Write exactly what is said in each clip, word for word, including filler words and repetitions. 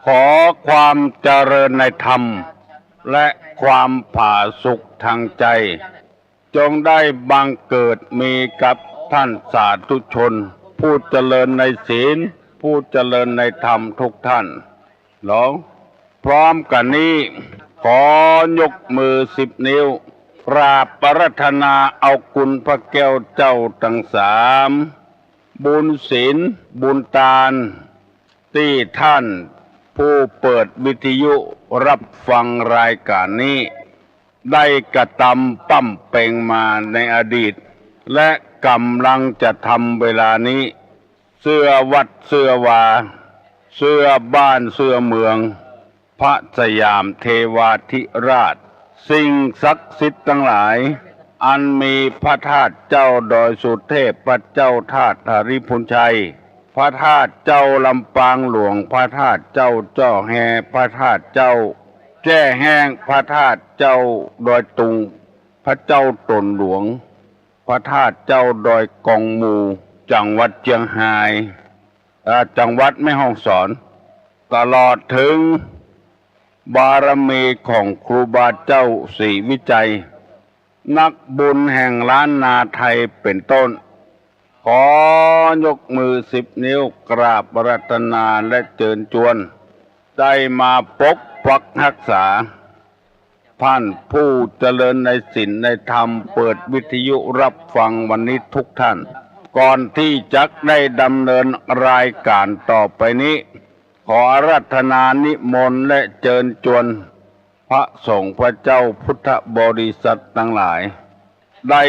ขอความเจริญในธรรม และความผาสุกทางใจ จงได้บังเกิดมีกับท่านสาธุชน ผู้เจริญในศีล ผู้เจริญในธรรมทุกท่าน ลอง พร้อมกั๋นนี้ ขอยกมือสิบนิ้ว กราบอาราธนาเอาคุณพระแก้วเจ้าตังสาม บุญศีล บุญตาน ตี้ท่านผู้เปิดวิทยุฮับฟังรายก๋านนี้ ได้กระตำปำเป็งมาในอดีต และก่ำลังจะทำเวลานี้ เสื้อวัดเสื้อวา เสื้อบ้านเสื้อเมือง พระสยามเทวาธิราช สิ่งศักดิ์สิทธิ์ตังหลาย อันมีพระธาตุเจ้าดอยสุเทพ พระเจ้าธาตุหริภุญชัย พระธาตุเจ้าลำปางหลวง พระธาตุเจ้าเจ้าแฮ พระธาตุเจ้าแจ้แฮ้ง พระธาตุเจ้าดอยตุง พระเจ้าตนหลวง พระธาตุเจ้าดอยกองมู จังหวัดเจียงฮาย อ่า จังหวัดแม่ฮ่องสอน ตลอดเถิงบารมีของครูบาเจ้าศรีวิชัย นักบุญแห่งล้านนาไทยเป๋นต้น ขอยกมือสิบนิ้วกราบอาราธนาและเจิญจวน ได้มาปกปักฮักษา ท่านผู้เจริญในศีลในธรรม เปิดวิทยุฮับฟังวันนี้ทุกท่าน ก่อนตี้จักได้ดำเนินรายก๋านต่อไปนี้ ขออาราธนานิมนต์และเจิญจวน พระสงฆ์พระเจ้าพุทธบริษัทตังหลาย ได้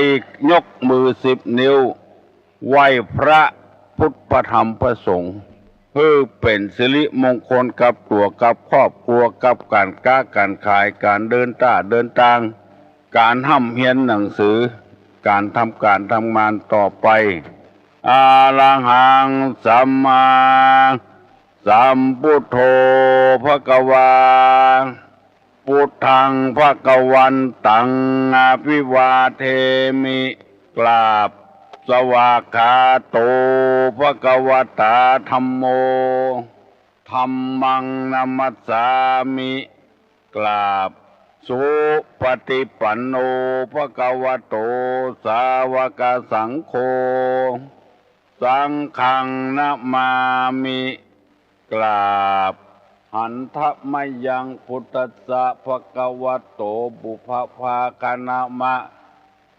ยกมือสิบนิ้ว ไหว้พระพุทธพระธรรมพระสงฆ์ หื้อเป๋นสิริมงคลกับตั๋วกับครอบครัว กับก๋านก๊าก๋านขาย ก๋านเดินต้าเดินตาง ก๋านฮ่ำเฮียนหนังสือ ก๋านทำก๋านทำงานต่อไป อะระหังสัมมาสัมพุทโธภะคะวา พุทธังภะคะวันตัง อะภิวาเทมิ กราบ สวากขาโต ภะคะวะตา ธัมโม ธัมมัง นะมัสสามิ กราบ สุปะฏิปันโน ภะคะวะโต สาวกสังโฆ สังฆัง นะมามิ กราบ หันทะมะยัง พุทธัสสะ ภะคะวะโต ปุพพาคะ นะมะ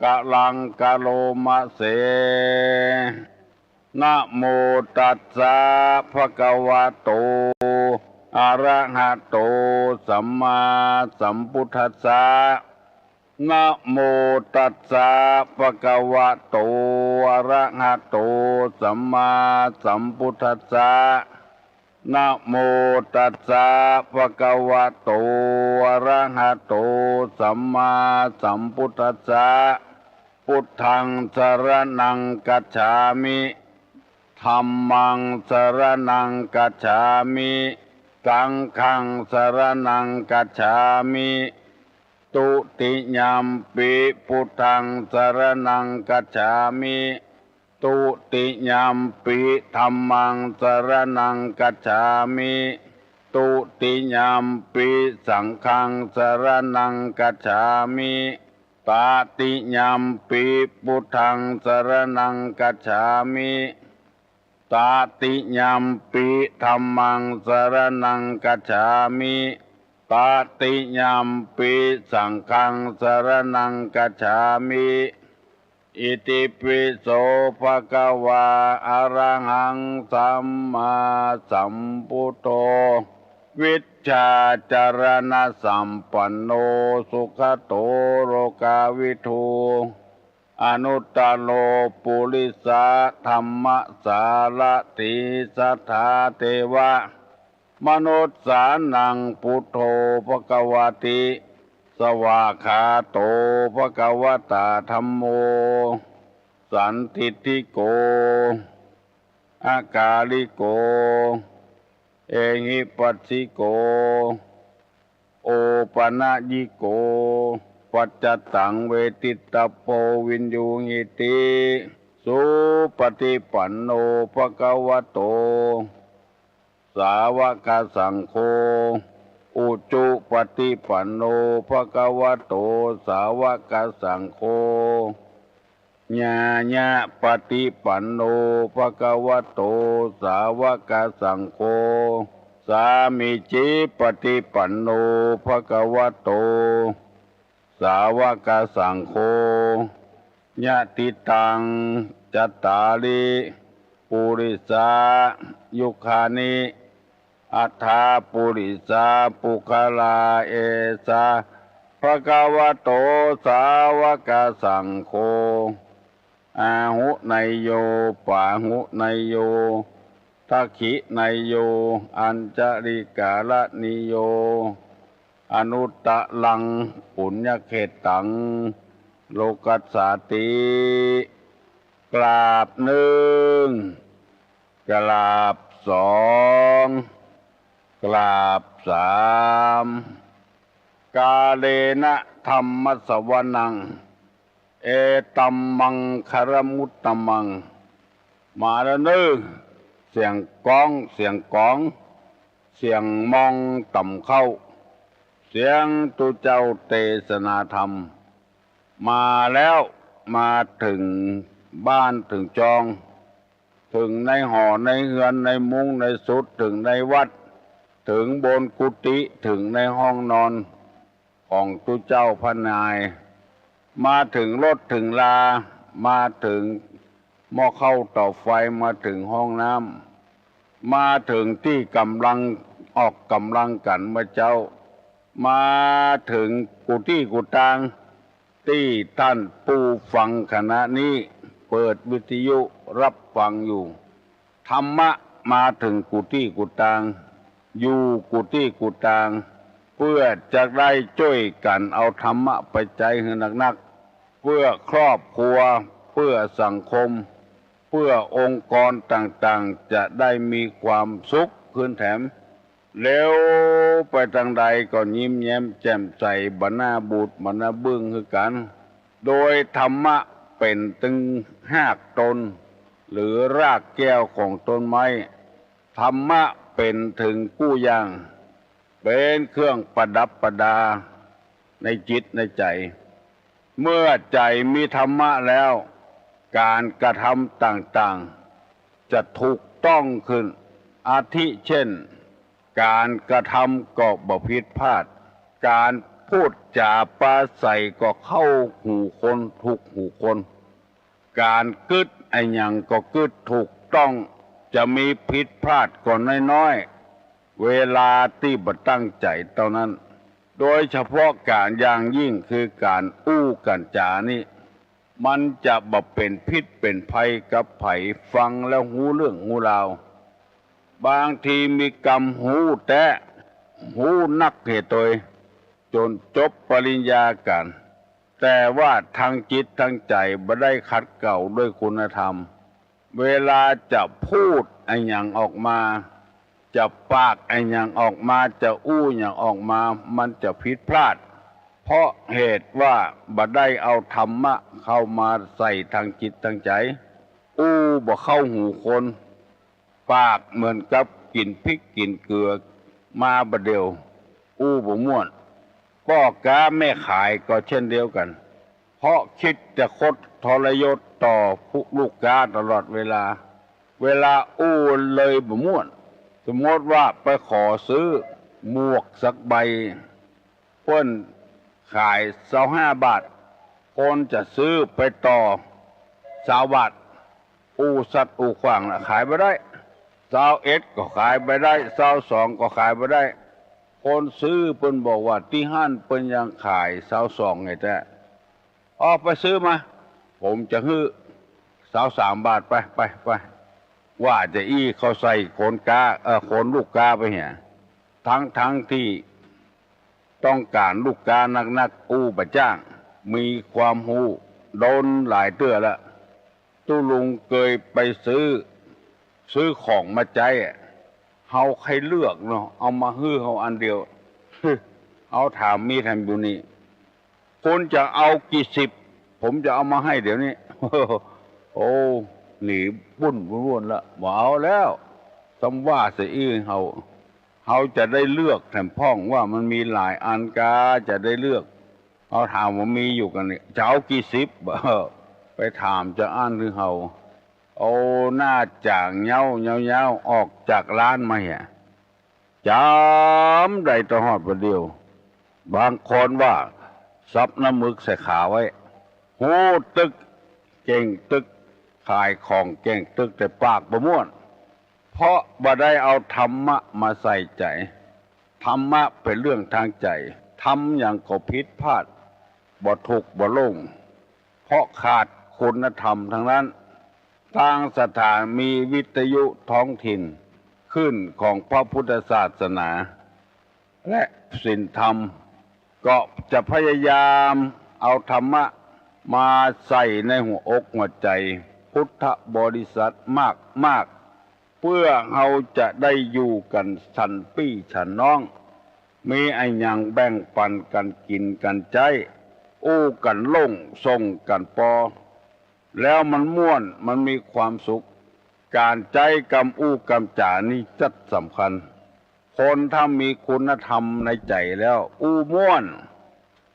กะลัง กะโรมะเส นะโมตัสสะ ภะคะวะโต อะระหะโต สัมมาสัมพุทธัสสะ นะโมตัสสะ ภะคะวะโต อะระหะโต สัมมาสัมพุทธัสสะ นะโมตัสสะ ภะคะวะโต อะระหะโต สัมมาสัมพุทธัสสะ พุทธัง สะระณัง กัจฉามิ ธัมมัง สะระณัง กัจฉามิ สังฆัง สะระณัง กัจฉามิ ตุติยัมปิ พุทธัง สะระณัง กัจฉามิ ตุติยัมปิ ธัมมัง สะระณัง กัจฉามิ ตุติยัมปิ สังฆัง สะระณัง กัจฉามิ ตติยัมปิ พุทธัง สะระณัง กัจฉามิ ตติยัมปิ ธัมมัง สะระณัง กัจฉามิ ตติยัมปิ สังฆัง สะระณัง กัจฉามิ อิติปิโส ภะคะวา อะระหัง สัมมาสัมพุทโธ วิชชาจารณสัมปันโน สุขะโต โลกาวิทู อนุตตโร ปุริสะธัมมะสารถี สัทธาเทวะ มนุสสานัง พุทโธ ภะคะวะติ สวากขาโต ภะคะวะตา ธัมโม สันทิฏฐิโก อะกาลิโก เอหิปัสสิโก โอปะนะยิโก ปัจจตัง เวทิตตะโพ วินยูหิติ สุปะฏิปันโน ภะคะวะโต สาวกสังโฆ อุจุปฏิปันโน ภะคะวะโต สาวกสังโฆ ญาณะปฏิปันโน ภะคะวะโต สาวกสังโฆ สามีจิปฏิปันโน ภะคะวะโต สาวกสังโฆ ยะถิตัง จัตตาริ ปุริสา ยุคคานิ อัฏฐา ปุริสา ปุคคลา เอสา ภะคะวะโต สาวกสังโฆ อาหุเนยโย ปาหุเนยโย ทักขิเนยโย อัญชลีกรณีโย อนุตตรัง ปุญญเขตตัง โลกัสสาติ กราบนึ่ง กราบสอง กราบสาม กาเลนะธัมมสวนัง เอตัมมังคะละมุตตมัง มาแล้วเน่อ เสียงก๊อง เสียงก๋อง เสียงมองต่ำเข้า เสียงตุ๊เจ้าเตสนาธรรม มาแล้ว มาเถิงบ้านเถิงจอง เถิงในหอในเฮือนในมุ้งในสุด เถิงในวัด เถิงบนกุฏิ เถิงในห้องนอน ของตุ๊เจ้าพระนาย มาเถิงรถเถิงรา มาเถิงหม้อข้าวเต๋าไฟ มาเถิงห้องน้ำ มาเถิงตี้ก่ำลังออกก่ำลังกั๋นเมื่อเจ๊า มาเถิงกู้ตี้กู้ตาง ตี้ต้านผู้ฟังขณะนี้เปิดวิทยุฮับฟังอยู่ ธรรมะมาเถิงกู้ตี้กู้ตาง อยู่กู้ตี้กู้ตาง เปื้อจะได้จ้วยกั๋นเอาธรรมะไปใจ๊หื้อนักๆ เปื้อครอบครัว เปื้อสังคม เปื้อองค์กรต่างๆ จะได้มีความสุขขึ้นแถม เหลียวไปตางใดก็ยิ้มแย้มแจ่มใส บ่หน้าบูดบ่หน้าบึ้งหื้อกั๋น โดยธรรมะเป๋นตึงฮากตน หรือรากแก้วของต้นไม้ ธรรมะเป๋นเถิงกู้ย่าง เป๋นเครื่องประดับประดาในจิตในใจ๋ เมื่อใจ๋มีธรรมะแล้ว ก๋านกระทำต่างๆ จะถูกต้องขึ้น อาทิเช่น ก๋านกระทำก็บ่ผิดพลาด ก๋านพูดจ๋าปราศรัยก็เข้าหูคน ถูกหูคน ก๋านกึ๊ดอะหยังก็กึ๊ดถูกต้อง จะมีผิดพลาดก็น้อยๆ เวลาตี้บ่ตั้งใจ๋เต้านั้น โดยเฉพาะก๋านอย่างยิ่งคือก๋านอู้ก๋านจ๋านี้ มันจะบ่เป๋นพิษเป๋นภัยกับใผ ฟังแล้วฮู้เรื่องฮู้ราว บางทีมีกำฮู้แต๊ ฮู้นักเหียโตย จ๋นจบปริญญากั๋น แต่ว่าทางจิตทางใจ๋บ่ได้ขัดเกลาด้วยคุณธรรม เวลาจะพูดอะหยังออกมา จะปากอะหยังออกมา จะอู้หยังออกมา มันจะผิดพลาด เพราะเหตุว่าบ่ได้เอาธรรมะเข้ามาใส่ทางจิตทางใจ๋ อู้บ่เข้าหูคน ปากเหมือนกับกิ๋นพริกกิ๋นเกลือมาบ่าเดี่ยว อู้บ่ม่วน ป้อก๊าแม่ขายก็เช่นเดียวกั๋น เพราะกึ๊ดจะคดทรยศต่อผู้ลูกก๊าตลอดเวลา เวลาอู้เลยบ่ม่วน สมมติว่าไปขอซื้อหมวกสักใบ เปิ้นขายซาวห้าบาท คนจะซื้อไปต่อซาวบาท อู้สัดอู้ขว้างละ ขายบ่ได้ ซาวเอ็ดก็ขายบ่ได้ ซาวสองก็ขายบ่ได้ คนซื้อเปิ้นบอกว่าตี้หั้นเปิ้นยังขายซาวสองไงแต๊ ออกไปซื้อมา ผมจะหื้อซาวสามบาท ไป ไป ไป ว่าจะอี้เข้าใส่คนก๊า เอ่อ คนลูกก๊าไปเหีย ทั้งๆ ตี้ต้องก๋านลูกก๊านักๆ อู้บ่จ้าง มีความฮู้ โดนหลายเตื้อละ ตุ๊ลุงเกยไปซื้อ ซื้อของมาใจ๊อะ เฮาใค่เลือกเนาะ เอามาหื้อเฮาอันเดียว เฮาถามมีแถมอยู่นี่ คุณจะเอากี่สิบ ผมจะเอามาให้เดี๋ยวนี้ โอ้ หนีบุ้นวุ่นๆ ละ บ่เอาแล้ว ซ้ำว่าเสียอี้เฮา เฮาจะได้เลือกแถมพ่องว่ามันมีหลายอันกา จะได้เลือก เฮาถามว่ามีอยู่กั๋นนี่ จะเอากี่สิบ ไปถามจาอั้นคือเฮา เอาหน้าจ๋างเย้า เย้าๆ ออกจากร้านมาเหีย จ๋ำได้ตลอดบ่าเดี่ยว บางคนว่าซับน้ำมึกใส่ขาไว้ ฮู้ตึก เก่งตึก ขายของเก่งตึก แต่ปากบ่ม่วน เพราะบ่ได้เอาธรรมะมาใส่ใจ๋ ธรรมะเป๋นเรื่องตางใจ๋ ทำหยังก็ผิดพลาด บ่ถูกบ่โล่ง เพราะขาดคุณธรรมตังนั้น ตางสถานีวิทยุท้องถิ่น คลื่นของพระพุทธศาสนา และศีลธรรม ก็จะพยายามเอาธรรมะมาใส่ในหัวอกหัวใจ๋พุทธบริษัทมากๆ เพื่อเฮาจะได้อยู่กั๋นฉันปี้ฉันน้อง มีอะหยังแบ่งปั๋นกั๋นกิ๋นกั๋นใจ๊ อู้กั๋นโล่งส่งกั๋นปอ แล้วมันม่วน มันมีความสุข ก๋านใจ๊กำอู้กำจ๋านี่จัดสำคัญ คนถ้ามีคุณธรรมในใจ๋แล้ว อู้ม่วน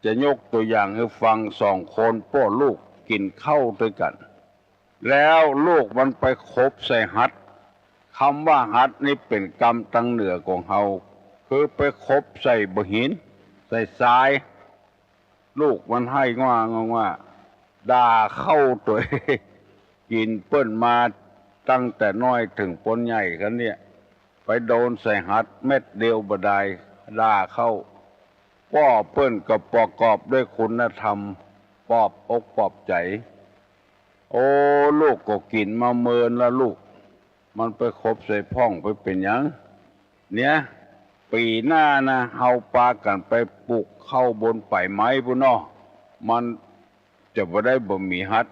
จะยกตั๋วอย่างหื้อฟัง สองคนป้อลูกกิ๋นข้าวตวยกั๋น แล้วลูกมันไปขบใส่หัด กำว่าหัดนี่เป๋นกำตางเหนือของเฮา คือไปขบใส่บ่าหิน ใส่ทราย ลูกมันไห้ง่าๆ ด่าข้าวตวย กิ๋นเปิ้นมาตั้งแต่น้อยเถิงป๊นใหญ่คันเนี่ย ไปโดนใส่หัดเม็ดเดียวบ่ดาย ด่าข้าว ป้อเปิ้นก็ประกอบด้วยคุณธรรม ปลอบอกปลอบใจ๋ โอ้ ลูกก็กิ๋นมาเมินละลูก มันไปขบใส่พ่องไปเป๋นหยัง เนี่ย ปี๋หน้านะ เฮาปากั๋นไปปลูกข้าวบนป่ายไม้ปู้นเนาะ มันจะบ่ได้บ่มีหัด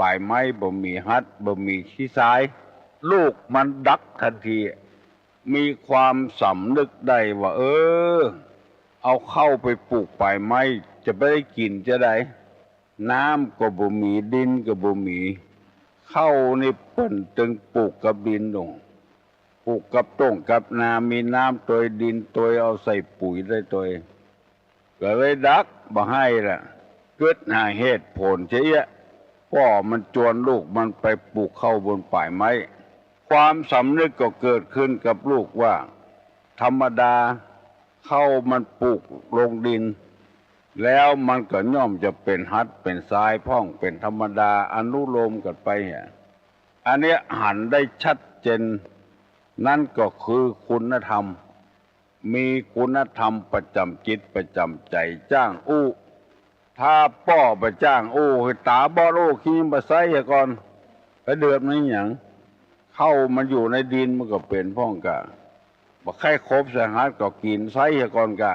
ป่ายไม้บ่มีหัด บ่มีขี้ทราย ลูกมันดักตันที มีความสำนึกได้ว่า เออ เอาข้าวไปปลูกป่ายไม้ จะไปได้กิ๋นจาใด น้ำก็บ่มี ดินก็บ่มี ข้าวนี่เปิ้นตึงปลูกกับดินโน่น ปลูกกับต้งกับนา มีน้ำตวยดินตวย เอาใส่ปุ๋ยได้ตวย ก็เลยดักบ่หื้อละ กึ๊ดหาเหตุผลเสียเอี้ย ป้อมันจวนลูกมันไปปลูกข้าวบนป่ายไม้ ความสำนึกก็เกิดขึ้นกับลูกว่า ธรรมดา ข้าวมันปลูกลงดิน แล้วมันก็ย่อมจะเป๋นหัดเป๋นทรายพ่องเป๋นธรรมดา อนุโลมกั๋นไปอะ อันเนี้ยหันได้ชัดเจน นั่นก็คือคุณธรรม มีคุณธรรมประจ๋ำจิตประจ๋ำใจ๋ จ้างอู้ ถ้าป้อบ่จ้างอู้ หื้อต๋าบอดอู้ ขี้บ่ใส้เหียก่อน ไปเดือดมันหยัง ข้าวมันอยู่ในดินมันก็เป๋นพ่องกา บ่ใค่ขบใส่หัดก็กิ๋นใส้เหียก่อนกา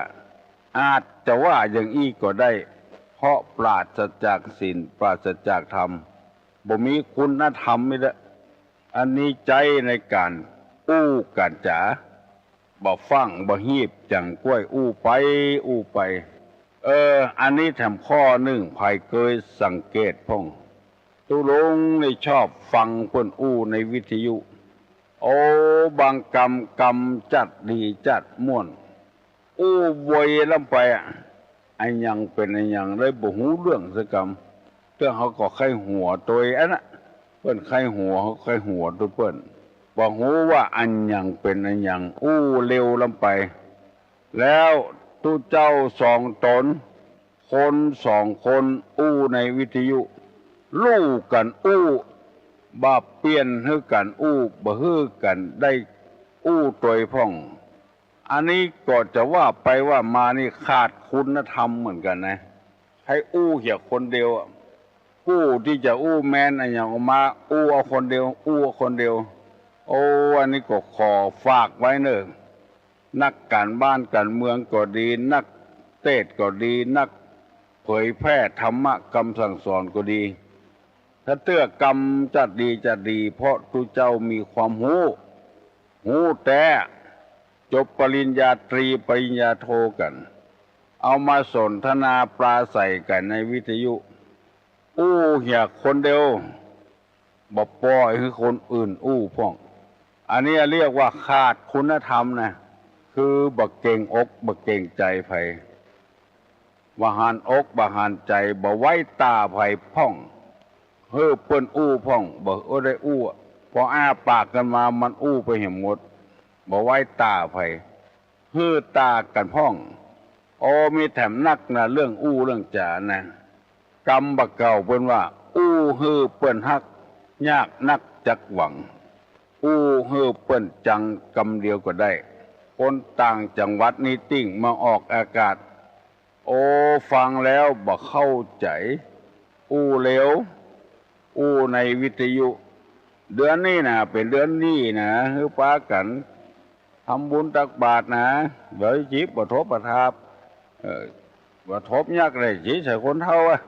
อาจจะว่าอย่างอี้ก็ได้ เพราะปราศจากศีล ปราศจากธรรม บ่มีคุณธรรมนี่แหละ อันนี้ใจ๊ในก๋านอู้ก๋านจ๋า บ่ฟั่งบ่ฮีบ จั่งก้วยอู้ไปอู้ไป เออ อันนี้แถมข้อนึ่ง ใผเกยสังเกตพ่อง ตุ๊ลุงนี่ชอบฟังเปิ้นอู้ในวิทยุ โอ้ บางกำ กำจัดดีจัดม่วน อู้เวยล้ำไปอะ อะหยังเป๋นอะหยังได้บ่ฮู้เรื่องสักกำ เตื้องเฮาก็ใค่หัวตวยอันน่ะ เปิ้นใค่หัว เฮาใค่หัวตวยเปิ้น บ่ฮู้ว่าอะหยังเป๋นอะหยัง อู้เร็วล้ำไป แล้วตุ๊เจ้าสองต๋น คนสองคนอู้ในวิทยุ ลู่กั๋นอู้ บ่เปลี่ยนหื้อกั๋นอู้ บ่หื้อกั๋นได้อู้ตวยพ่อง อันนี้ก็จะว่าไปว่ามานี่ขาดคุณธรรมเหมือนกั๋นนะ ใค่อู้เหียคนเดียวอะ กู้ตี้จะอู้แมนอะหยังออกมา อู้เอาคนเดียว อู้เอาคนเดียว โอ้ อันนี้ก็ขอฝากไว้เน่อ นักก๋านบ้านก๋านเมืองก็ดี นักเตสน์ก็ดี นักเผยแพร่ธรรมะกำสั่งสอนก็ดี ถ้าเตื้อกำจัดดีจัดดี เพราะตุ๊เจ้ามีความฮู้ ฮู้แต๊ จบปริญญาตรีปริญญาโทกั๋น เอามาสนทนาปราศรัยกั๋นในวิทยุ อู้เหียคนเดียว บ่ปล่อยหื้อคนอื่นอู้พ่อง อันนี้เรียกว่าขาดคุณธรรมนะ คือบ่เกรงอกบ่เกรงใจ๋ใผ บ่หันอกบ่หันใจ๋ บ่ไว้ต้าใผพ่อง หื้อเปิ้นอู้พ่อง บ่ได้อู้ พออ้าปากกั๋นมามันอู้ไปเหียหมด บ่ไว้ต้าใผ หื้อต้ากั๋นพ่อง โอ้ มีแถมนักนะ เรื่องอู้เรื่องจ๋านะ กำบ่าเก่าเปิ้นว่า อู้หื้อเปิ้นฮัก ยากนักจักหวัง อู้หื้อเปิ้นจังกำเดียวก็ได้ คนต่างจังหวัดนี้ติ่งมาออกอากาศ โอ้ ฟังแล้วบ่เข้าใจ๋ อู้เหลว อู้ในวิทยุ เดือนนี้นะ เป๋นเดือนดีนะ หื้อปากั๋นทำบุญตักบาตรนะ บ่จิบบ่ทบบ่ทาบ เอ่อ บ่ทบยักได้จิใส่คนเฒ่าอะ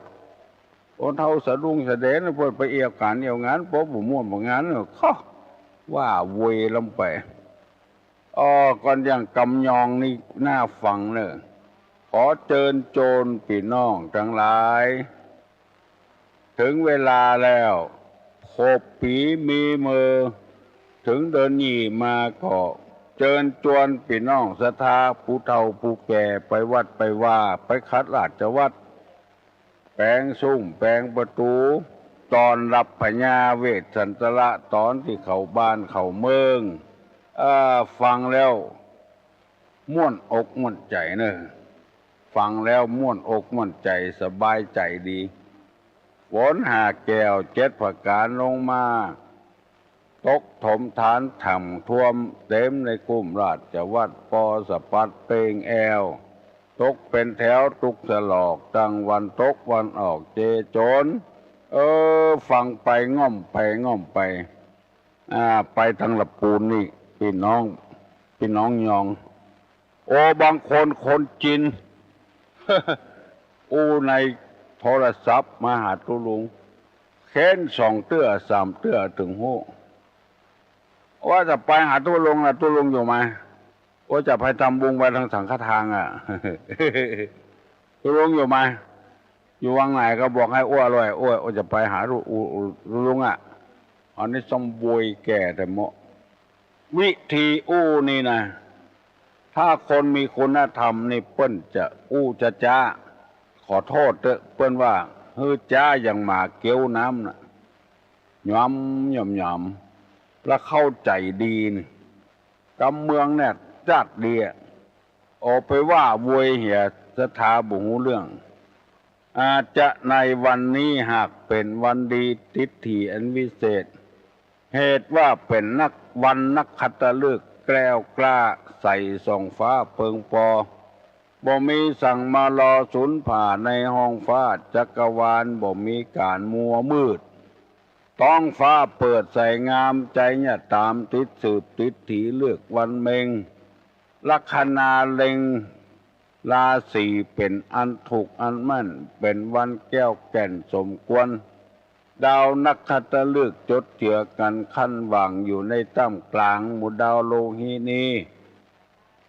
คนเฒ่าสะดุ้งสะเดน เปิ้นไปเอี่ยวก๋านเอี่ยวงาน ปอบ่ม่วนบ่งาน เคาะ ว่าเวยลำไป อ้อ ก่อนอย่างกำยองนี่น่าฟังเน่อ ขอเจิญจวนปี้น้องตังหลาย เถิงเวลาแล้ว ครบปี๋มีเมิน เถิงเดือนยี่มาก็ เจิญจวนปี้น้องศรัทธา ผู้เฒ่าผู้แก่ไปวัดไปวา ไปขัดราชวัตร แป๋งซุ่มแป๋งประตู๋ ต้อนฮับพญาเวสสันตระ ต๋อนตี้เข้าบ้านเข้าเมือง เอ่อ ฟังแล้วม่วนอกม่วนใจ๋เน่อ ฟังแล้วม่วนอกม่วนใจ๋ สบายใจ๋ดี ฝนห้าแก้วเจ็ดผะก๋านลงมา ตกถมถานถ่ำท่วม เต็มในคุ้มราชวัตร ปอสะปัดเปงแอว ตกเป๋นแถวตุ๊กสะหลอก ตังวันตกวันออกเจโจน เออ ฟังไปง่อมไปง่อมไป อ่า ไปตังละปูนนี่ ปี้น้อง ปี้น้องยอง โอ้ บางคนคนจีน อู้ในโทรศัพท์มาหาตุ๊ลุง เค้นสองเตื้อสามเตื้อเถิงฮู้ ว่าจะไปหาตุ๊ลุงนะ ตุ๊ลุงอยู่ไหม ว่าจะไปทำบุญไปทางสังฆทานอะ ตุ๊ลุงอยู่ไหม อยู่วังไหน ก็บอกให้อู้เลย อู้ อู้จะไปหาตุ๊ ตุ๊ลุงอะ อันนี้ต้องบวยแก่แต่เมาะ วิธีอู้นี่นะ ถ้าคนมีคุณธรรมนี่เปิ้นจะอู้จ๊าๆ ขอโต้ษเต๊อะ เปิ้นว่า หื้อจ๊าอย่างหมาเกี้ยวน้ำน่ะ หยามหยามหยาม แล้วเข้าใจ๋ดีนี่ กำเมืองเนี่ยจัดดีอะ ออกไปว่าโวยเหียศรัทธาบ่ฮู้เรื่อง อาจจะในวันนี้หากเป๋นวันดีทิฏฐิอันวิเศษ เหตุว่าเป๋นนัก วันนักขัตฤกษ์แกล้วกล้าใสส่องฟ้าเปิงปอ บ่มีสังมารอสูญผ่าในห้องฟ้าจักรวาล บ่มีก๋านมัวมืด ต๊องฟ้าเปิดใสงาม ใจ๋อย่าต๋ามติดสืบทิฏฐิเลือกวันเม็ง ลัคนาเล็ง ราศีเป๋นอันถูกอันแม่น เป๋นวันแก้วแก่นสมควร ดาวนักขัตฤกษ์จดเจือกั๋นขั้นหว่างอยู่ในต้ามก๋างหมู่ดาวโลหินี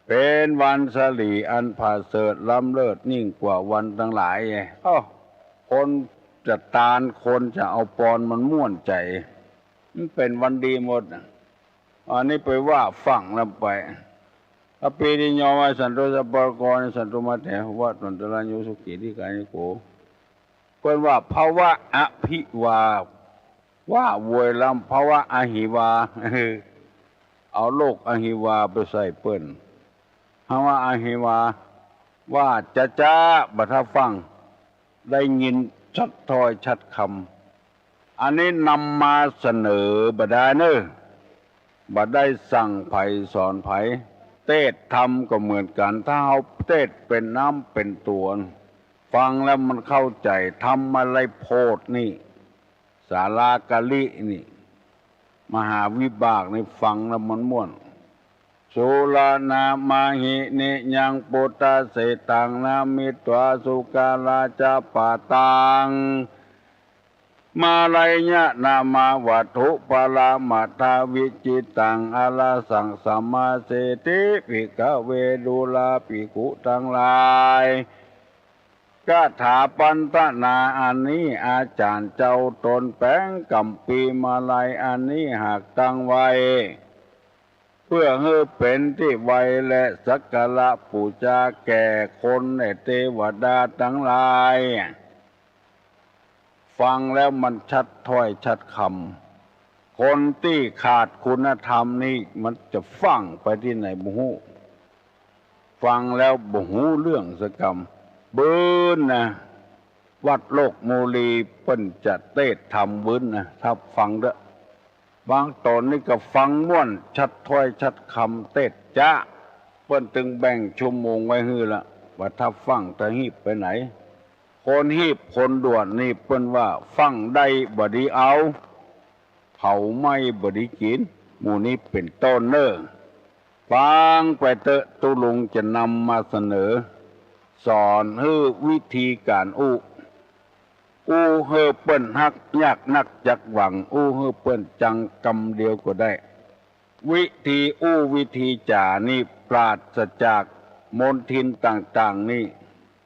เป๋นวันสะหลีอันผะเสริฐล้ำเลิศยิ่งกว่าวันตังหลาย เอ้า คนจะตาน คนจะเอาปอนมันม่วนใจ๋ มันเป๋นวันดีหมดน่ะ อันนี้ไปว่าฟั่งแล้วไป อปีติโย วาสันตุ สัพพะโรโค วินัสสันตุ มา เต ภวัตวันตะราโย สุขี ทีฆายุโก เปิ้นว่า ภวะอหิวา ว่าโวยลำ ภวะอหิวา เอาโรคอหิวาไปใส่เปิ้น ภวะอหิวา ว่าจ๊าๆ บ่ถ้าฟั่ง ได้ยินชัดถ้อยชัดกำ อันนี้นำมาเสนอบ่ดายเน่อ บ่ได้สั่งใผสอนใผ เตสน์ธรรมก็เหมือนกั๋น ถ้าเฮาเตสน์เป๋นน้ำเป๋นตั๋ว ฟังแล้วมันเข้าใจ๋ ธรรมะไรโพธิ์นี่ สาลากะลินี่ มหาวิบากนี่ ฟังแล้วมันม่วน สุรานามาหิ นิยัง ปุตตะเสฏฐัง นะมิตวา สุราลาจะปะตัง มาลัยยะนามา วัตถุปะละมัตถะวิจิตตัง อะระหัง สัมมาเสฏฐิ ภิกขะเว ดูราภิกขุตังหลาย คาถาพันธนาอันนี้ อาจ๋ารย์เจ้าต๋นแป๋งกัมภีร์มาลัยอันนี้ หากตั้งไว้ เปื้อหื้อเป๋นตี้ไหว้และสักการะปู๋จาแก่คนและเตวดาตังหลาย ฟังแล้วมันชัดถ้อยชัดกำ คนตี้ขาดคุณธรรมนี่มันจะฟั่งไปตี้ไหนบ่ฮู้ ฟังแล้วบ่ฮู้เรื่องสักกำ เบิ่นนะ วัดโลกโมลีเปิ้นจะเตสน์ธรรมเบิ่นนะ ถ้าฟังเต๊อะ บางต๋อนนี่ก็ฟังม่วนชัดถ้อยชัดกำเตสน์จ๊ะ เปิ้นตึงแบ่งชั่วโมงไว้หื้อละ ว่าถ้าฟั่งถ้าฮีบไปไหน คนฮีบคนด่วนนี่เปิ้นว่าฟั่งได้บ่ดีเอา เผาไหม้บ่ดีกิ๋น หมู่นี้เป๋นต้นเน่อ ฟังไปเต๊อะ ตุ๊ลุงจะนำมาเสนอ สอนหื้อวิธีก๋านอู้ อู้หื้อเปิ้นฮักยากนักจักหวัง อู้หื้อเปิ้นจังกำเดียวก็ได้ วิธีอู้วิธีจ๋านี่ปราศจากมลทินต่างๆ นี่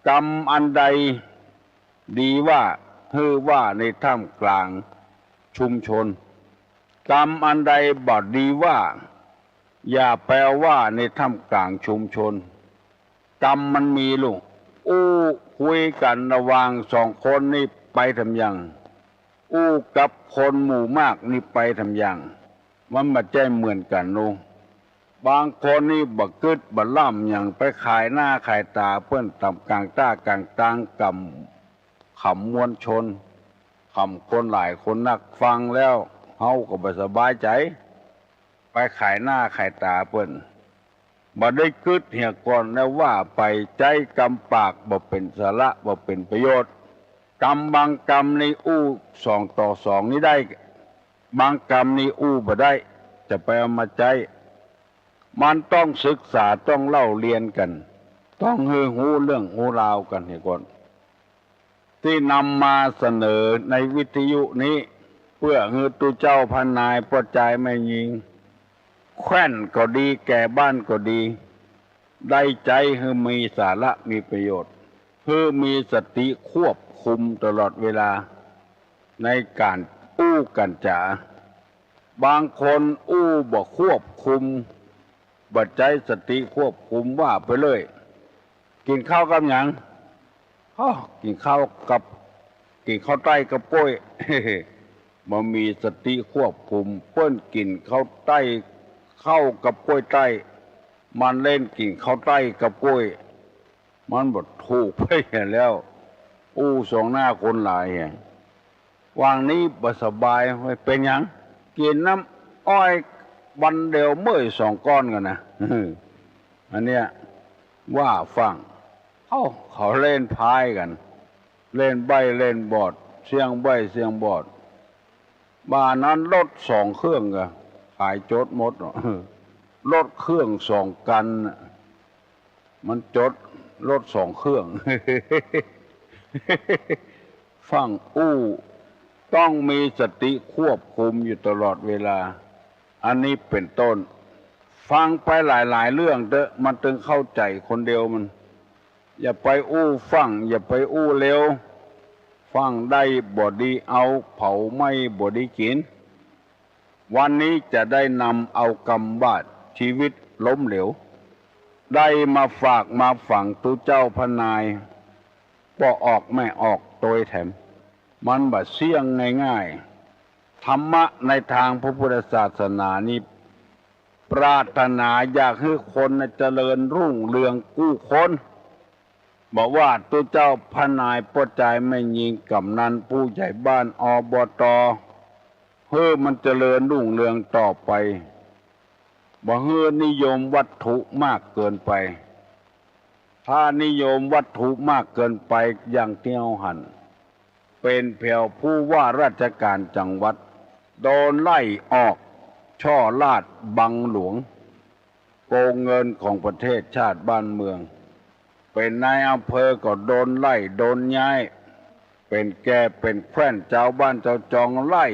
กำอันใดดีว่า หื้อว่าในท่ามกลางชุมชน กำอันใดบ่ดีว่า อย่าไปเอาว่าในท่ามกลางชุมชน กำมันมีลูก อู้คุยกั๋นระหว่างสองคนนี่ไปทำยัง อู้กับคนหมู่มากนี่ไปทำยัง มันบ่ใจ้เหมือนกั๋นลูก บางคนนี่บ่กึ๊ดบ่ล่ำหยัง ไปขายหน้าขายต๋าเปิ้นต๋ามก๋างต้าก๋างตาง ก๋ำ ขำมวลชน ขำคนหลายคนนัก ฟังแล้วเฮาก็บ่สบายใจ๋ ไปขายหน้าขายต๋าเปิ้น บ่ได้กึ๊ดเหียก่อน แล้วว่าไป ใจ๊กำปากบ่เป๋นสาระ บ่เป๋นประโยชน์ กำบางกำนี่อู้สองต่อสองนี่ได้ บางกำนี่อู้บ่ได้ จะไปเอามาใจ๊ มันต้องศึกษา ต้องเล่าเรียนกั๋น ต้องหื้อฮู้เรื่องฮู้ราวกั๋นเหียก่อน ตี้นำมาเสนอในวิทยุนี้ เปื้อหื้อตุ๊เจ้าพระนายป้อจายแม่ญิง แคว่นก็ดี แก่บ้านก็ดี ได้ใจ๊หื้อมีสาระมีประโยชน์ หื้อมีสติควบคุมตลอดเวลา ในก๋านอู้ก๋านจ๋า บางคนอู้บ่ควบคุม บ่ใจ๊สติควบคุม ว่าไปเรื่อย กิ๋นข้าวกับหยัง อ้อ กิ๋นข้าวกับ กิ๋นข้าวใต้กับก้วย บ่มีสติควบคุม เปิ้นกิ๋นข้าวใต้ ข้าวกับก้วยใต้ มันเล่นกิ๋นข้าวใต้กับก้วย มันบ่ถูกไปแล้ว อู้สองหน้าคนหลายแหง ว่างนี้บ่สบาย เป๋นหยัง กิ๋นน้ำอ้อยวันเดียวเมื่อยสองก้อนกั๋นนะ อันเนี้ย ว่าฟั่ง เอ้า เขาเล่นไพ่กั๋น เล่นใบ้เล่นบอด เสี่ยงใบ้เสี่ยงบอด บ่านั้นรถสองเครื่องก็ขายจดหมดเนาะ รถเครื่องสองคันน่ะ มันจดรถสองเครื่อง ฟั่งอู้ ต้องมีสติควบคุมอยู่ตลอดเวลา อันนี้เป๋นต้น ฟังไปหลายๆ เรื่องเต๊อะ มันตึงเข้าใจ๋คนเดียวมัน อย่าไปอู้ฟั่ง อย่าไปอู้เร็ว ฟั่งได้บ่ดีเอา เผาไหม้บ่ดีกิ๋น วันนี้จะได้นำเอากำว่าชีวิตล้มเหลว ได้มาฝากมาฝังตุ๊เจ้าพระนาย ป้อออกแม่ออกโตยแถม มันบ่เสี้ยงง่ายๆ ธรรมะในตางพระพุทธศาสนานี้ ปรารถนาอยากหื้อคนน่ะเจริญรุ่งเรืองกู้คน บ่ว่าตุ๊เจ้าพระนายป้อจายแม่ญิง ก๋ำนัน ผู้ใหญ่บ้าน อ บ ต หื้อมันเจริญรุ่งเรืองต่อไป บ่หื้อนิยมวัตถุมากเกินไป ถ้านิยมวัตถุมากเกินไป อย่างตี้เฮาหัน เป๋นแผวผู้ว่าราชก๋านจังหวัด โดนไล่ออก ช่อราชบังหลวง โกงเงินของประเทศชาติบ้านเมือง เป๋นนายอำเภอก็โดนไล่โดนย้าย เป๋นแก่เป๋นแคว่นจาวบ้านจาวจองไล่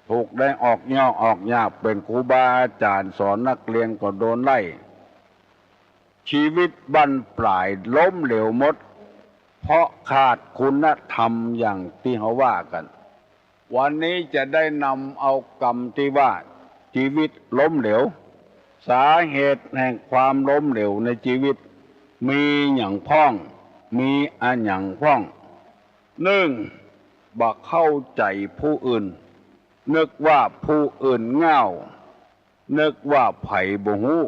ถูกได้ออกยอกออกยาก เป๋นครูบาอาจ๋ารย์สอนนักเรียนก็โดนไล่ ชีวิตบั้นปลายล้มเหลวหมด เพราะขาดคุณธรรมอย่างตี้เฮาว่ากั๋น วันนี้จะได้นำเอากำตี้ว่า ชีวิตล้มเหลว สาเหตุแห่งความล้มเหลวในชีวิต มีหยังพ่อง มีอะหยังพ่อง หนึ่ง บ่เข้าใจ๋ผู้อื่น นึกว่าผู้อื่นง่าว นึกว่าใผบ่ฮู้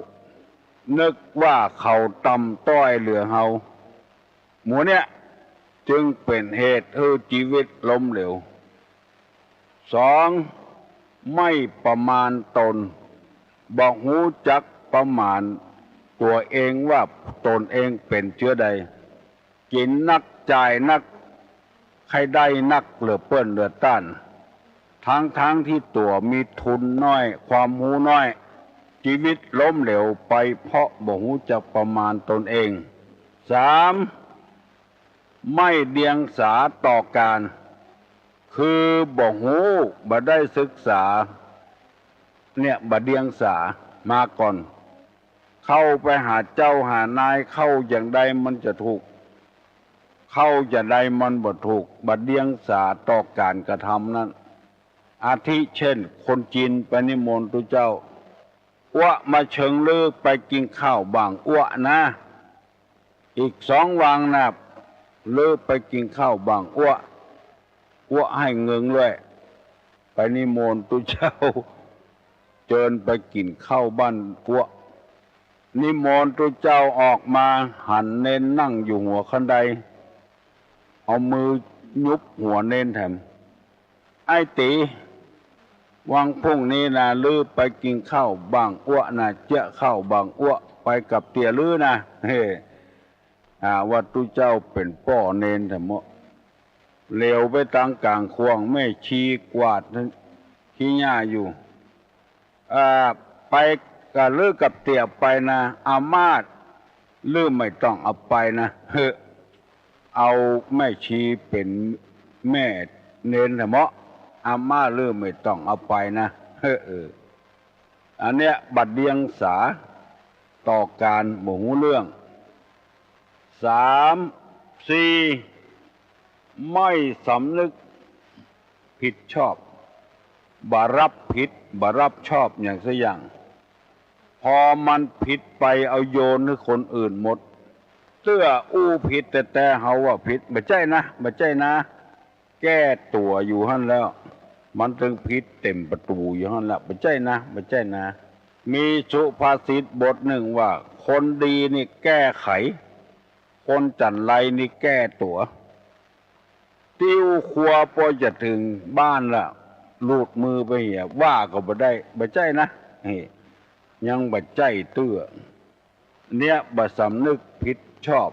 นึกว่าเขาต่ำต้อยเหลือเฮา หมู่เนี้ยจึงเป๋นเหตุหื้อชีวิตล้มเหลว สอง ไม่ประมาณตน บ่ฮู้จักประมาณตั๋วเองว่าตนเองเป๋นเจื้อใด กิ๋นนักจ่ายนัก ใค่ได้นักเหลือเปิ้นเหลือต้าน ทั้งๆ ตี้ตั๋วมีทุนน้อย ความฮู้น้อย ชีวิตล้มเหลวไปเพราะบ่ฮู้จักประมาณตนเอง สาม ไม่เดียงสาต่อก๋าน คือบ่ฮู้ บ่ได้ศึกษา เนี่ย บ่เดียงสามาก่อน เข้าไปหาเจ้าหานาย เข้าอย่างใดมันจะถูก เข้าอย่างใดมันบ่ถูก บ่เดียงสาต่อก๋านกระทำนั้น อาทิเช่น คนจีนไปนิมนต์ตุ๊เจ้า อั๊วมาเชิงลือไปกิ๋นข้าวบ้างอั๊วนะ อีกสองวันนะ ลือไปกิ๋นข้าวบ้างอั๊ว อั๊วหื้อเงินด้วย ไปนิมนต์ตุ๊เจ้า เจิญไปกิ๋นข้าวบ้านอั๊ว นิมนต์ตุ๊เจ้าออกมา หันเณรนั่งอยู่หัวคันได เอามือยุบหัวเณรแถม ไอ้ตี๋ วันพรุ่งนี้นะ ลือไปกิ๋นข้าวบ้างอั๊วนะ เจ๊ยะข้าวบ้างอั๊ว ไปกับเตี๋ยลือนะ เฮ้ อ่า ว่าตุ๊เจ้าเป๋นป้อเณรแถมเมาะ เหลียวไปตางก๋างข่วง แม่ชีกวาดขี้หญ้าอยู่ อ่า ไปกับลือกับเตี๋ยไปนะ อาม่าลือไม่ต้องเอาไปนะ เฮ้อ เอาแม่ชีเป๋นแม่เณรแถมเมาะ อาม่าลือไม่ต้องเอาไปนะ เฮ้อ เออ อันเนี้ยบ่เดียงสาต่อก๋าน บ่ฮู้เรื่อง สาม สี่ ไม่สำนึกผิดชอบ บ่รับผิด บ่รับชอบหยังสักอย่าง พอมันผิดไปเอาโยนหื้อคนอื่นหมด เตื้ออู้ผิดแต๊ๆ เฮาว่าผิด บ่ใจ้นะ บ่ใจ้นะ แก้ตั๋วอยู่หั้นแล้ว มันตึงผิดเต็มประตู๋อยู่หั้นแล้ว บ่ใจ้นะ บ่ใจ้นะ มีสุภาษิตบทนึ่งว่า คนดีนี่แก้ไข คนจั๋นไรนี่แก้ตั๋ว ติ้วครัวปอจะเถิงบ้านละ หลุดมือไปเหีย ว่าก็บ่ได้ บ่ใจ้นะ เฮ้ ยังบ่ใจ้เตื้อ เนี้ยบ่สำนึกผิดชอบ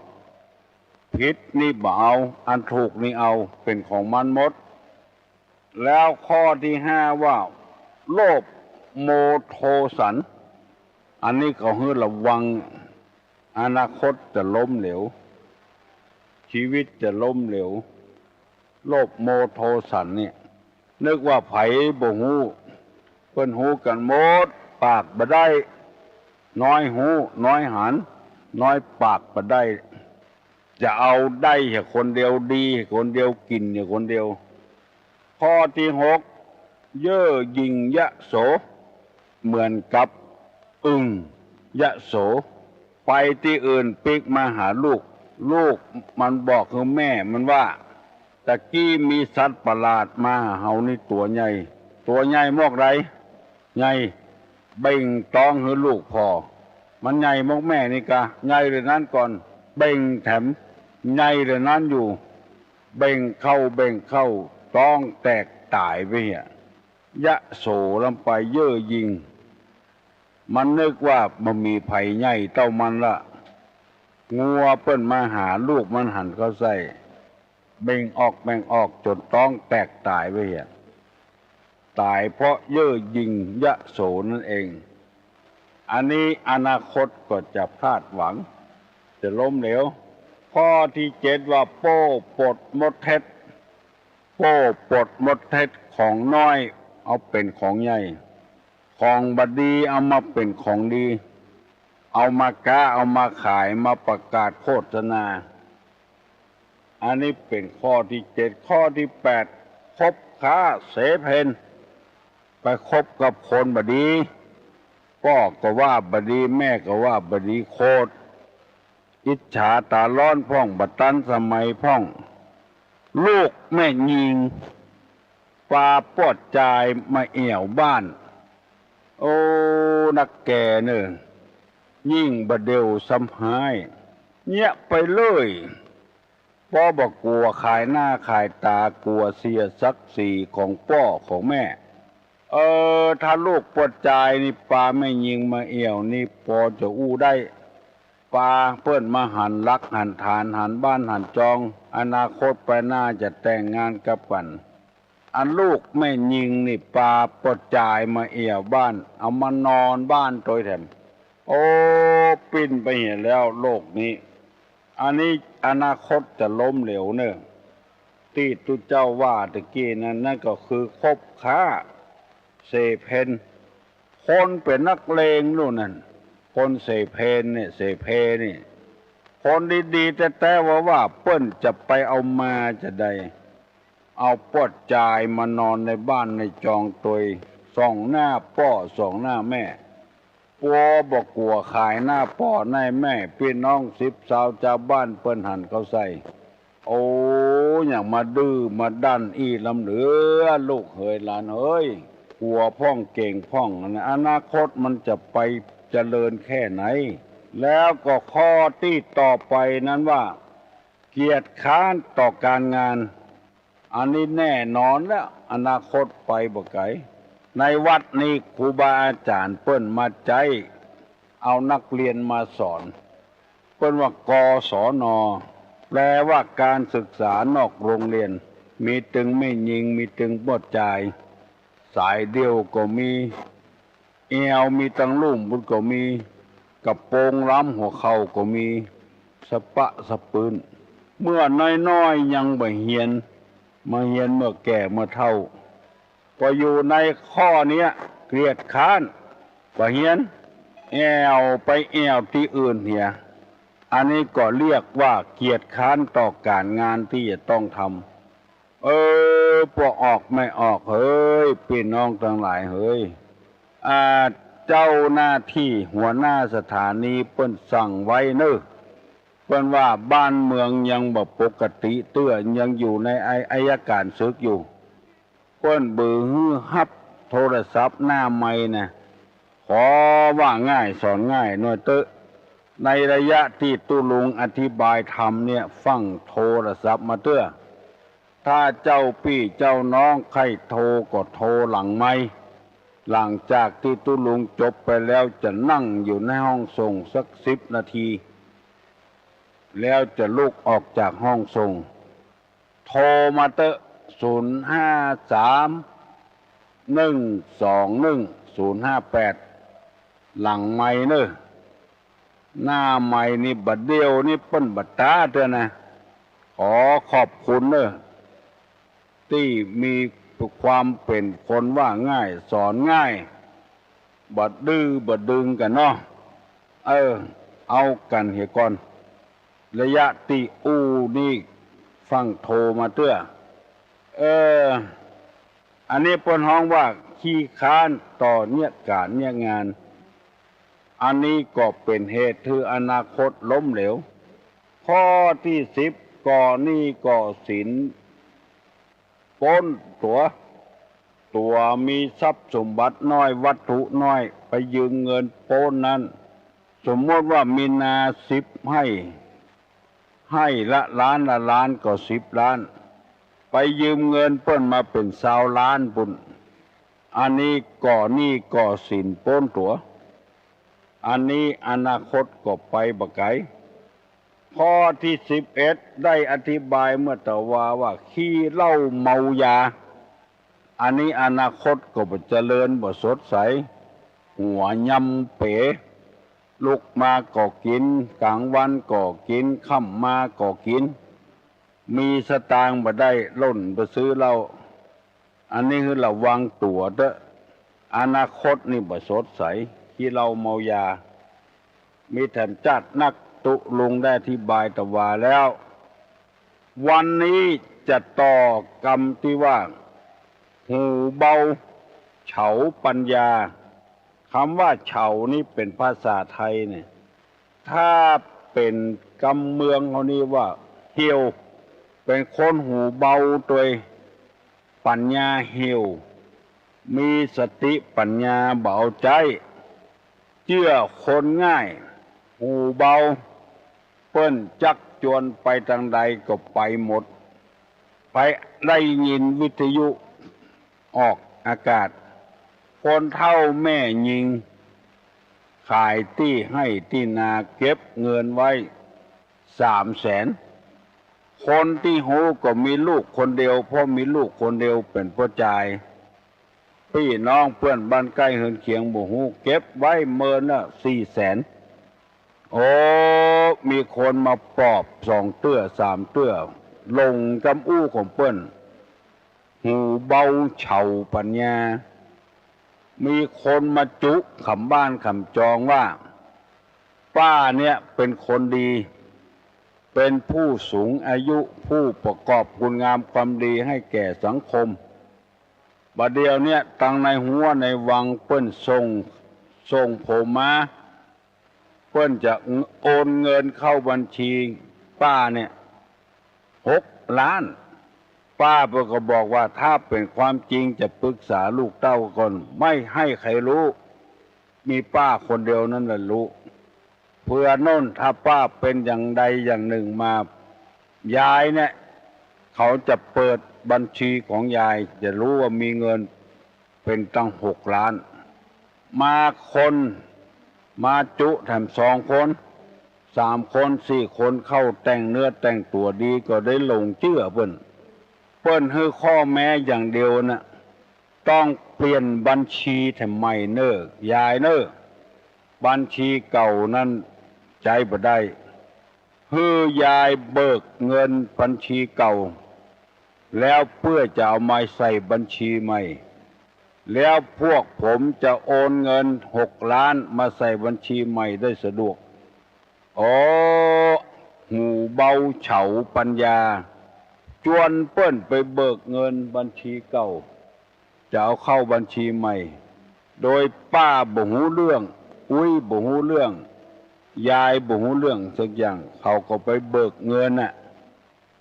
ผิดนี่บ่เอา อันถูกนี่เอา เป๋นของมันหมด แล้วข้อตี้ห้าว่า โลภโมโทสัน อันนี้ก็หื้อระวัง อนาคตจะล้มเหลว ชีวิตจะล้มเหลว โลภโมโทสันเนี่ย นึกว่าใผบ่ฮู้ เปิ้นฮู้กั๋นหมด ปากบ่ได้ น้อยฮู้ น้อยหัน น้อยปากบ่ได้ จะเอาได้แค่คนเดียว ดีแค่คนเดียว กิ๋นแค่คนเดียว ข้อตี้หก เย่อหยิ่งยโส เหมือนกับอึ่งยโส ไปตี้อื่นปิ๊กมาหาลูก ลูกมันบอกหื้อแม่มันว่า ตะกี้มีสัตว์ประหลาดมาหาเฮานี่ตั๋วใหญ่ ตั๋วใหญ่มอกใด ใหญ่ เบ่งต๊องหื้อลูกผ่อ มันใหญ่มอกแม่นี่กา ใหญ่เหลือนั้นก่อน เบ่งแถม ใหญ่เหลือนั้นอยู่ เบ่งเข้า เบ่งเข้า ต๊องแตกต๋ายไปเหีย ยโสลำไปเย่อหยิ่ง มันนึกว่าบ่มีใผใหญ่เต้ามันละ งัวเปิ้นมาหาลูกมันหันเข้าใส่ เบ่งออก เบ่งออก จ๋นต๊องแตกต๋ายไปเหีย ต๋ายเพราะเย่อหยิ่งยโสนั้นเอง อันนี้อนาคตก็จะพลาดหวัง จะล้มเหลว ข้อตี้เจ็ดว่าโป้ปดมดเท็จ โป้ปดมดเท็จ ของน้อยเอาเป๋นของใหญ่ ของบ่ดีเอามาเป๋นของดี เอามาก๊า เอามาขาย มาประกาศโฆษณา อันนี้เป๋นข้อตี้เจ็ด ข้อตี้แปด คบค้าเสเพล ไปคบกับคนบ่ดี ป้อก็ว่าบ่ดี แม่ก็ว่าบ่ดี โขด อิจฉาต๋าฮ้อนพ่อง บ่ตันสมัยพ่อง ลูกแม่ญิงปาป้อจายมาแอ่วบ้าน โอ้ นักแก่เน่อ ยิ่งบ่าเดี่ยวซ้ำฮ้าย เยียะไปเลย ป้อบ่กั๋วขายหน้าขายต๋า กั๋วเสียศักดิ์ศรีของป้อของแม่ เออ ถ้าลูกป้อจายนี่ปาแม่ญิงมาแอ่วนี่ ปอจะอู้ได้ ปาเปิ้นมาหันหลักหันฐาน หันบ้านหันจอง อนาคตไปหน้าจะแต่งงานกับกั๋น อันลูกแม่ญิงนี่ปาป้อจายมาแอ่วบ้าน เอามานอนบ้านตวยแถม โอ้ ปิ้นไปเหียแล้วโลกนี้ อันนี้อนาคตจะล้มเหลวเน่อ ตี้ตุ๊เจ้าว่าตะกี้นั้น นั่นก็คือคบค้าเสเพล คนเป๋นนักเลงนู่นนั่น คนเสเพลเนี่ย เสเพลนี่ คนดีๆ แต๊ๆ ว่าๆ เปิ้นจะไปเอามาจะใด เอาป้อจายมานอนในบ้านในจองตวย ส่องหน้าป้อส่องหน้าแม่ ป้อบ่กั๋วขายหน้าป้อหน้าแม่ ปี้น้องสิบซาวจาวบ้านเปิ้นหันเข้าใส่ โอ้ อย่างมาดื้อมาด้านอี้ลำเหลือ ลูกเหยหลานเหย กั๋วพ่องเก๋งพ่องนะ อนาคตมันจะไปเจริญแค่ไหน แล้วก็ข้อตี้ต่อไปนั้นว่า เกียจคร้านต่อก๋านงาน อันนี้แน่นอนแล้ว อนาคตไปบ่ไก๋ ในวัดนี้ครูบาอาจ๋ารย์เปิ้นมาใจ๊ เอานักเรียนมาสอน เปิ้นว่า กศน แปลว่าก๋านศึกษานอกโฮงเฮียน มีตึงแม่ญิง มีตึงป้อจาย สายเดี่ยวก็มี แอ่วมีตังลุ่มปุ้นก็มี กระโปรงล้ำหัวเข่าก็มี สะป๊ะสะปื้น เมื่อน้อยๆ ยังบ่เฮียน มาเฮียนเมื่อแก่เมื่อเฒ่า ก็อยู่ในข้อเนี้ย เกียจคร้าน บ่เฮียน แอ่วไปแอ่วตี้อื่นเหีย อันนี้ก็เรียกว่าเกียจคร้านต่อก๋านงานตี้จะต้องทำ เออ ป้อออกแม่ออกเหย ปี้น้องตังหลายเหย อ่า เจ้าหน้าตี้หัวหน้าสถานีเปิ้นสั่งไว้เน่อ เปิ้นว่าบ้านเมืองยังบ่ปกติเตื้อ ยังอยู่ในอัย อัยก๋านศึกอยู่ เปิ้นบ่หื้อฮับโทรศัพท์หน้าไมค์นะ ขอว่าง่ายสอนง่ายหน่อยเต๊อะ ในระยะตี้ตุ๊ลุงอธิบายธรรมเนี่ย ฟั่งโทรศัพท์มาเตื้อ ถ้าเจ้าปี้เจ้าน้องใค่โทรก็โทรหลังไมค์ หลังจากตี้ตุ๊ลุงจบไปแล้วจะนั่งอยู่ในห้องส่งสักสิบนาที แล้วจะลุกออกจากห้องส่ง โทรมาเต๊อะ ศูนย์ห้าสาม หนึ่งสองหนึ่ง ศูนย์ห้าแปด หลังไมค์เน่อ หน้าไมค์นี่บ่าเดี่ยวนี้เปิ้นบ่ต๋าเตื้อนะ ขอขอบคุณเน่อ ตี้มีความเป๋นคนว่าง่ายสอนง่าย บ่ดื้อบ่ดึงกั๋นเนาะ เออ เอากั๋นเหียก่อน ระยะตี้อู้นี่ฟั่งโทรมาเตื้อ เออ อันนี้เปิ้นฮ้องว่าขี้คร้านต่อเยียะก๋านเยียะงาน อันนี้ก็เป๋นเหตุหื้ออนาคตล้มเหลว ข้อตี้สิบ ก่อหนี้ก่อสินป๊นตั๋ว ตั๋วมีทรัพย์สมบัติน้อย วัตถุน้อย ไปยืมเงินป๊นนั้น สมมติว่ามีนาสิบไฮ่ ไฮ่ละล้านละล้านก็สิบล้าน ไปยืมเงินเปิ้นมาเป๋นซาวล้านปุ้น อันนี้ก่อหนี้ก่อสินป๊นตั๋ว อันนี้อนาคตก็ไปบ่ไก๋ ข้อตี้สิบเอ็ด ได้อธิบายเมื่อตะวาว่าขี้เหล้าเมายา อันนี้อนาคตก็บ่เจริญบ่สดใส หัวยำเป๋ ลุกมาก็กิ๋น ก๋างวันก็กิ๋น ค่ำมาก็กิ๋น มีสตางค์บ่ได้ล่นไปซื้อเหล้า อันนี้หื้อระวังตั๋วเต๊อะ อนาคตนี่บ่สดใส ขี้เหล้าเมายา มีแถมจ๊าดนัก ตุ๊ลุงได้อธิบายตะวาแล้ว วันนี้จะต่อกำตี้ว่า หูเบา เฉาปัญญา กำว่าเฉานี้เป๋นภาษาไทยเนี่ย ถ้าเป๋นกำเมืองเฮานี้ว่าเหี่ยว เป๋นคนหูเบาตวย ปัญญาเหี่ยว มีสติปัญญาบ่เอาใจ๊ เจื้อคนง่าย หูเบา เปิ้นจักจวนไปตางใดก็ไปหมด ไปได้ยินวิทยุออกอากาศ คนเฒ่าแม่ญิง ขายตี้ไฮ่ตี้นาเก็บเงินไว้สามแสน คนตี้ฮู้ก็มีลูกคนเดียว เพราะมีลูกคนเดียวเป๋นป้อจาย ปี้น้องเปื้อนบ้านใก้เฮือนเคียงบ่ฮู้ เก็บไว้เมินละสี่แสน โอ้ มีคนมาปอบสองเตื้อสามเตื้อ หลงกำอู้ของเปิ้น หูเบาเฉาปัญญา มีคนมาจุ๊ขำบ้านขำจองว่า ป้าเนี่ยเป๋นคนดี เป๋นผู้สูงอายุ ผู้ประกอบคุณงามความดีให้แก่สังคม บ่าเดี่ยวเนี่ยตังในฮั้วในวังเปิ้นส่ง ส่งผมมา เปิ้นจะโอนเงินเข้าบัญชีป้าเนี่ยหกล้าน ป้าเปิ้นก็บอกว่าถ้าเป๋นความจริงจะปรึกษาลูกเต้าก่อน ไม่ให้ใครฮู้ มีป้าคนเดียวนั้นแหละฮู้ เผื่อโน่นถ้าป้าเป๋นอย่างใดอย่างนึ่งมา ยายเนี่ยเขาจะเปิดบัญชีของยาย จะฮู้ว่ามีเงินเป๋นตังหกล้าน มาคน มาจุ๊แถมสองคน สามคน สี่คน เข้าแต่งเนื้อแต่งตั๋วดีก็ได้หลงเจื้อเปิ้น เปิ้นหื้อข้อแม้อย่างเดียวนะ ต้องเปลี่ยนบัญชีแถมใหม่เน่อยายเน่อ บัญชีเก่านั้นใจ๊บ่ได้ หื้อยายเบิกเงินบัญชีเก่า แล้วเปื้อจะเอามาใส่บัญชีใหม่ แล้วพวกผมจะโอนเงินหกล้านมาใส่บัญชีใหม่ได้สะดวก โอ้ หูเบาเฉาปัญญา จวนเปิ้นไปเบิกเงินบัญชีเก่า จะเอาเข้าบัญชีใหม่ โดยป้าบ่ฮู้เรื่อง อุ๊ยบ่ฮู้เรื่อง ยายบ่ฮู้เรื่องสักอย่าง เขาก็ไปเบิกเงินน่ะ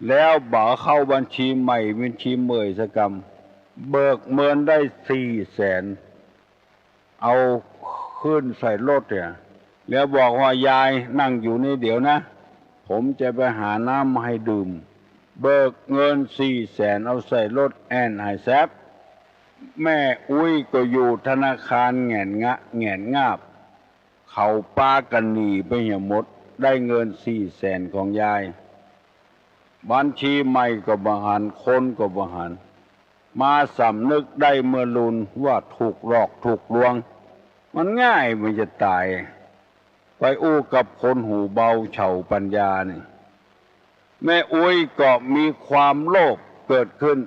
แล้วบ่เข้าบัญชีใหม่ บัญชีเมื่อยสักกำ เบิกเมินได้สี่แสน เอาขึ้นใส่รถเนี่ย แล้วบอกว่า ยายนั่งอยู่นี่เดี๋ยวนะ ผมจะไปหาน้ำมาให้ดื่ม เบิกเงินสี่แสนเอาใส่รถแอ่นหายแซบ แม่อุ๊ยก็อยู่ธนาคารแหงนงะ แหงนงาบ เขาปากั๋นหนีไปเหียหมด ได้เงินสี่แสนของยาย บัญชีใหม่ก็บ่หัน คนก็บ่หัน มาสำนึกได้เมื่อลุนว่าถูกหลอกถูกลวง มันง่ายมันจะต๋าย ไปอู้กับคนหูเบาเฉาปัญญานี่ แม่อุ๊ยก็มีความโลภเกิดขึ้น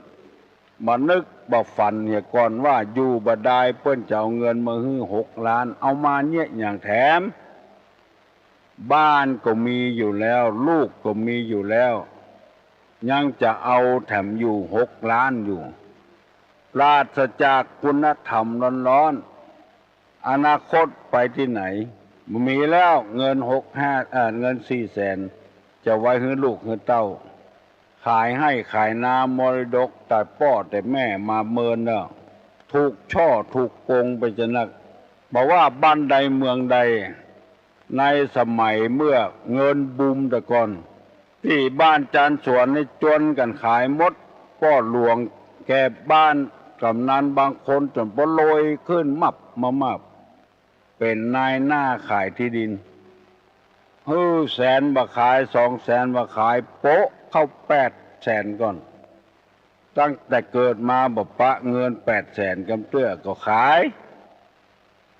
บ่นึกบ่ฝันเหียก่อนว่าอยู่บ่ดายเปิ้นจะเอาเงินมาหื้อหกล้าน เอามาเยียะหยังแถม บ้านก็มีอยู่แล้ว ลูกก็มีอยู่แล้ว ยังจะเอาแถมอยู่หกล้านอยู่ ปราศจากคุณธรรมล้วนๆ อนาคตไปตี้ไหน บ่มีแล้ว เงินหกห้า เอ่อ เงินสี่แสน จะไว้หื้อลูกหื้อเต้า ขายไฮ่ขายนามรดกแต่ป้อแต่แม่มาเมินแล้ว ถูกฉ้อถูกโกงไปจะนัก บ่ว่าบ้านใดเมืองใด ในสมัยเมื่อเงินบูมแต่ก่อน ตี้บ้านจานสวนนี่จวนกั๋นขายหมด ป้อหลวงแก่บ้านกำนันบางคนจ๋นปะโลยขึ้นมับมามับ เป๋นนายหน้าขายตี้ดิน หื้อแสนบ่ขาย สองแสนบ่ขาย โป๊ะเข้าแปดแสนก่อน ตั้งแต่เกิดมาบ่ปะเงินแปดแสนกำเตื้อก็ขาย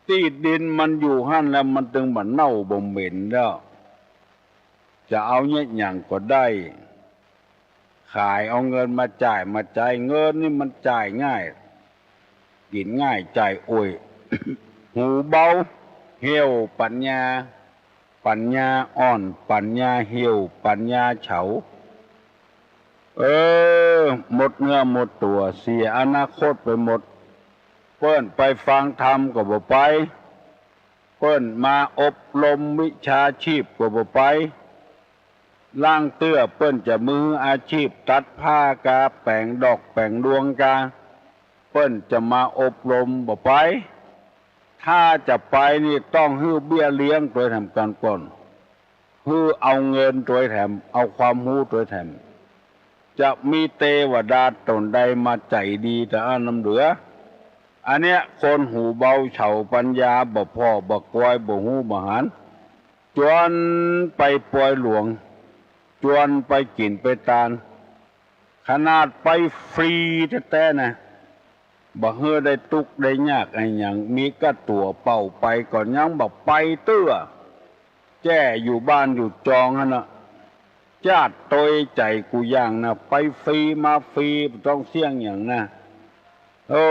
ตี้ดินมันอยู่หั้นแล้วมันตึงบ่เน่าบ่เหม็นแล้ว จะเอาเยียะหยังก็ได้ ขายเอาเงินมาจ่ายมาใจ๊ เงินนี่มันจ่ายง่าย กิ๋นง่ายจ่ายอ่อย หูเบา เหี่ยวปัญญา ปัญญาอ่อน ปัญญาเหี่ยว ปัญญาเฉา เออ หมดเนื้อหมดตั๋ว เสียอนาคตไปหมด เปิ้นไปฟังธรรมก็บ่ไป เปิ้นมาอบรมวิชาชีพก็บ่ไป ลางเตื้อเปิ้นจะมีอาชีพตัดผ้ากา แป๋งดอกแป๋งดวงกา เปิ้นจะมาอบรมบ่ไป ถ้าจะไปนี่ต้องหื้อเบี้ยเลี้ยงตวยแถมก่อนก่อน หื้อเอาเงินตวยแถม เอาความฮู้ตวยแถม จะมีเตวดาต๋นใดมาใจ๋ดีตะอ้านนำเหลือ อันเนี้ยคนหูเบาเฉาปัญญา บ่ผ่อบ่กอย บ่ฮู้บ่หัน จวนไปปอยหลวง จวนไปกิ๋นไปตาน ขนาดไปฟรีแต๊ๆ นะ บ่หื้อได้ตุ๊กข์ได้ยากอะหยัง มีก้าตั๋วเป่าไปก็ยังบ่ไปเตื้อ แจ้อยู่บ้านอยู่จองหั้นน่ะ จ๊าดตวยใจ๋กู้อย่างนะ ไปฟรีมาฟรี บ่ต้องเสี้ยงหยังนะ โอ้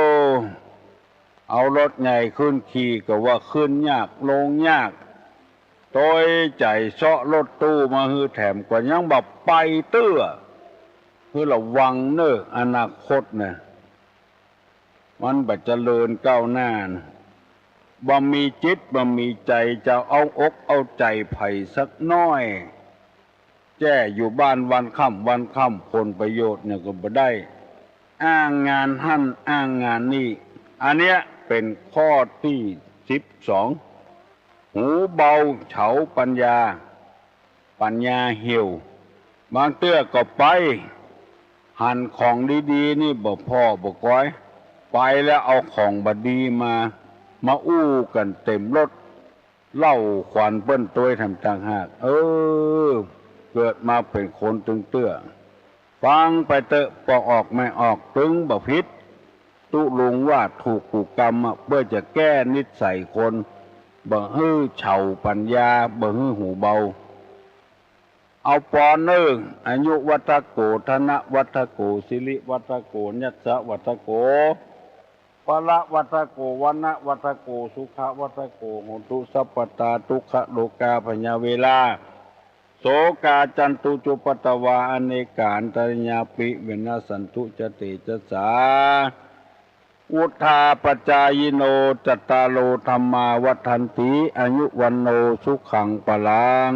เอารถใหญ่ขึ้นขี่ก็ว่าขึ้นยากลงยาก ตวยใจ๋เซาะรถตู้มาหื้อแถมก็ยังบ่ไปเตื้อ หื้อระวังเน่อ อนาคตนะ มันบ่เจริญก้าวหน้านะ บ่มีจิตบ่มีใจ๋จะเอาอกเอาใจ๋ใผสักน้อย แจ้อยู่บ้านวันค่ำวันค่ำ ผลประโยชน์เนี่ยก็บ่ได้ อ้างงานหั้นอ้างงานนี่ อันเนี้ยเป๋นข้อตี้สิบสอง หูเบาเฉาปัญญา ปัญญาเหี่ยว บางเตื้อก็ไป หันของดีๆ นี่บ่ผ่อบ่กอย ไปแล้วเอาของบ่ดีมา มาอู้กั๋นเต๋มรถ เล่าขวัญเปิ้นตวยแถมต่างหาก เออ เกิดมาเป๋นคนตึงเตื้อ ฟังไปเต๊อะ ปอออกแม่ออกตึงบ่ผิด ตุ๊ลุงว่าถูกกุกรรมอะ เปื้อจะแก้นิสัยคน บ่หื้อเฉาปัญญา บ่หื้อหูเบา เอาปอนเน่อ อายุวัฑโก ธนวัฑโก สิริวัฑโก ยัสสวัฑโก พละวัฑโก วรรณวัฑโก สุขวัฑโก โหตุสัพพตา ทุกขโรกาพยาเวรา โสกาจันตุจุปปตวา อเนกาอันตรายาปิ วินาสสันตุ จะเตจสา วุฑฒาปจายิโน จัตตาโร ธัมมา วัฑฒันติ อายุ วัณโณ สุขัง พลัง